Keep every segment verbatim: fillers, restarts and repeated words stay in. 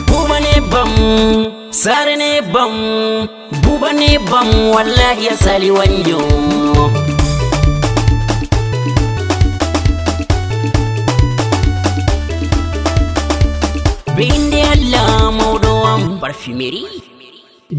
Buuba nebbam, saare nebbam, Buuba nebbam, wallahi a sali wanjo. Be innde Allah mawɗo am. Parfumerie.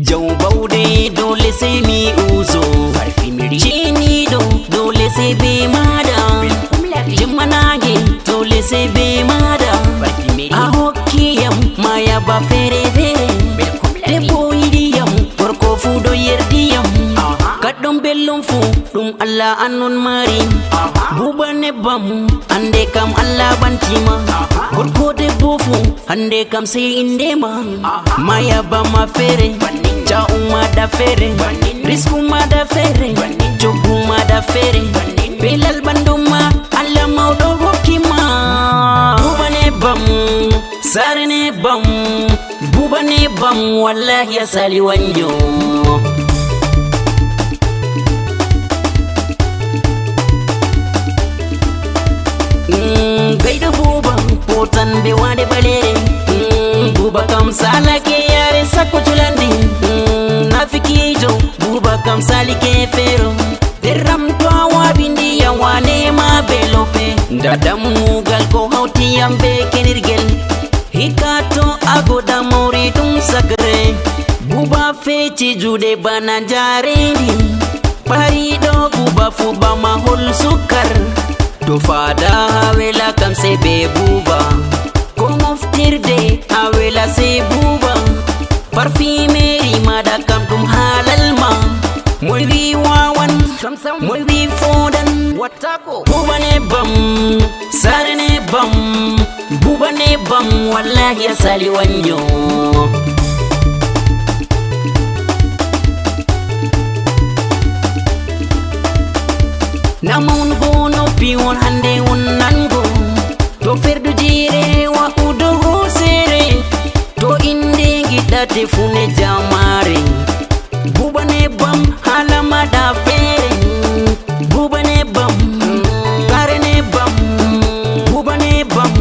Jaw bawɗe, dole sey mi uso. Parfumerie. Ceeniiɗo, dole sey be maaɗa. Welcome, la vie. Jemma naange, dole sey be maaɗa. Parfumerie. A hokki yam maayaba feere feere. Welcome, la vie. Debbo yiɗi yam, gorko fuu ɗo yerdi yam. Aha. Kaɗɗum belɗum fuu, ɗum Allah an on mari. Aha. Buuba nebbam, annde kam Allah ɓanti ma. Aha. Gorko debbo fuu, hannde kam sey innde ma. Aha. Maayaba ma feere, bannin. Ca'u maaɗa feere, bannin. Risku maaɗa feere, bannin. Coggu maaɗa feere, bannin. Pelal ɓandu ma, Allah mawɗo hokki ma. Buuba nebbam, saare nebbam, Buuba nebbam, wallahi a sali wanjo. Mm, gayɗo Buuba, pootan be waade ɓaleere. Mm, Buuba kam salake yaare sakko julande. Mm, nafikiijo, Buuba kam salike feere. Derram to a waawi ndiyam, wane ma be loope. Nda dammugal ko hawti yam be kenirgel. Hikka to a goda mawri ɗum sagre. Buuba feeci juuɗe bana njaareendi. Ɓariiɗo Buuba fuu ba mahol sukkar. To faada haa wela kam sey be Buuba. Ko moftirde a wela sey Buuba. Parfumerie maaɗa kam ɗum halal ma. Moy wi waawan? Sam sam. Moy wi fooɗan? Wattaako. Buuba nebbam, saare nebbam, Buuba nebbam, wallahi a sali wanjo. Na mawnugo noppi on hannde on nango. To ferdu jiire wa'udo hooseere. To innde ngiɗɗate fuu ne jamaare. Buuba nebbam, haala maaɗa feere. Buuba nebbam, saare nebbam. Buuba nebbam,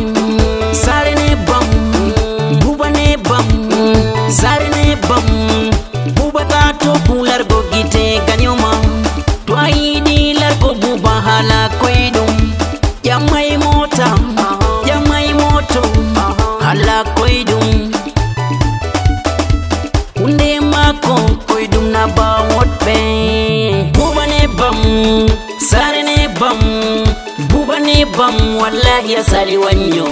saare nebbam. Buuba nebbam, saare nebbam. Buuba taa to pulargo gite ganyo ma. To a yiɗi largo Buuba haala koyɗum. Ƴamay moota, ƴamay mooto, hala koyɗum. Huunde maako koyɗum na ba woɗɓe. Buuba nebbam, saare nebbam, Buuba nebbam, wallahi a sali wanyo.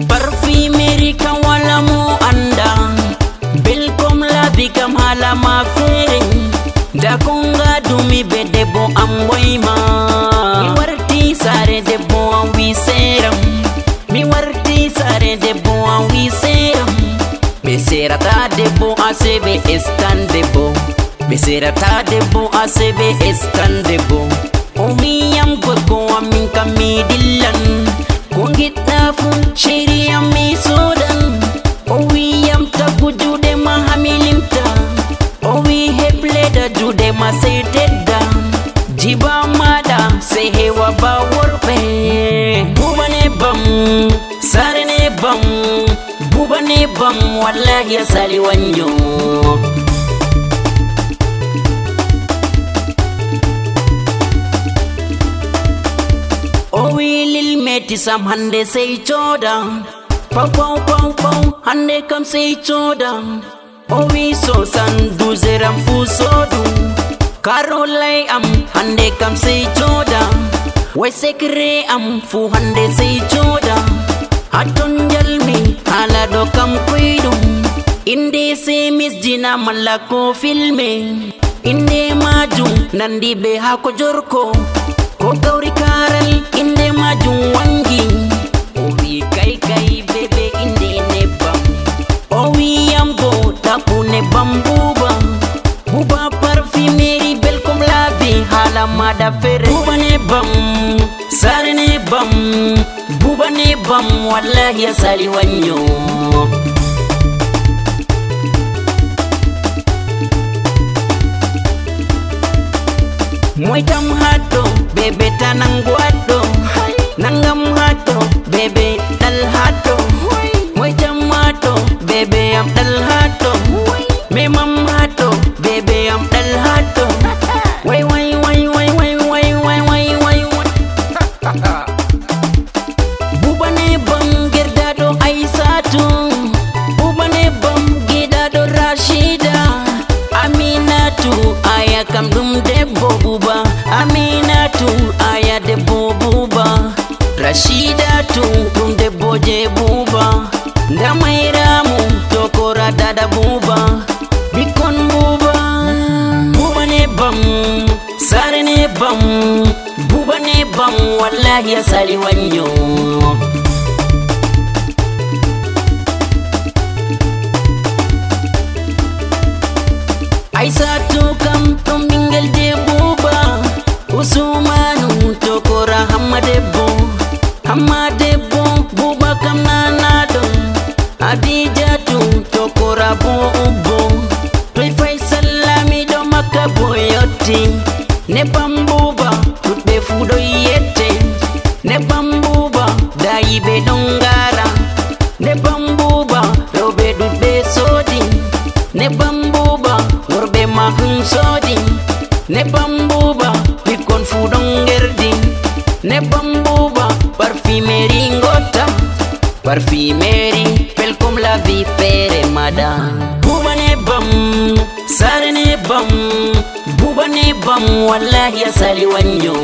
Parfumerie kam wala mo annda. Belkom laabi kam haala ma feere. Nda ko ngaadumi be debbo am ɓoyma. Mi warti saare debbo am wi seeram. Mi warti saare debbo am wi seeram. Ɓe seerata debbo a se ɓe estan debbo. Ɓe seerata debbo a se ɓe estan debbo. O wi yam gorko am min kam mi dillan. Ko ngiɗɗa fuu chéri am mi soodan. O wi yam taggu juuɗe ma haa mi limta. O wi heɓ leeda juuɗe ma sey tedda. Jiba maaɗa sey hewa ba worɓe. Buuba nebbam, saare nebbam. Buuba nebbam, wallahi a sali wanyo. O wi Lil Meti Sam hande sey cooda. Paw, paw, paw, paw, hande kam sey cooda. O wi soixante-douze am fu soodu. Karolay am hande kam sey cooda. Way secret am fu hande sey cooda. Hatton njalmi haala ɗo kam koyɗum. Innde sey misjina malla ko filme. Innde maajum nandi be haako jorko. Ko gawri kaaral innde maajum wangi. O wi kay kay bebe innde nebbam. O wi yam go ɗaɓɓu nebbam Buuba. Buuba parfumerie belkom laabi haala maaɗa feere. Buuba nebbam, saare nebbam. Buuba nebbam, wallahi a sali wanyo. Moy tam haɗɗo, bebe ta nangu haɗɗo. Nangam haɗɗo, bebe ɗal haɗɗo. Moy tam haɗɗo, bebe am ɗal haɗɗo. Memam haɗɗo, bebe am ɗal haɗɗo. Way, way, way. Buba Nebbam gerdaaɗo Aysatu. Buba Nebbam giɗaaɗo Rashida. Aminatu aya kam ɗum debbo Buba. Aminatu aya debbo Buba. Rashidatu ɗum debbo je Buba. Nda Mairamu tokora dada Buba. Ɓikkon Buba. Buba Nebbam. Saare Nebbam. Buba Nebbam, wallahi a sali wanyo. Aysatu kam ɗum ɓingel je Buba. Usmanu tokora Hamma debbo. Hamma debbo, Buba kam nanaɗo. Adijatu tokora bo ubbo. Toy Faisal laamiɗo Makka bo yotti. Nebbam Buba, ɗuɗɓe fuu ɗo yette. Nebbam Buba, daayiiɓe ɗon ngaara. Nebbam Buba, rewɓe ɗuɗɓe soodi. Nebbam Buba, worɓe ma ɗum soodi. Nebbam Buba, ɓikkon fuu ɗon ngerdi. Nebbam Buba, parfumerie ngoota. Parfumerie, welcome la vie feere maɗa. Buba Nebbam, Saare Nebbam. Buba Nebbam, wallahi a sali wanyo.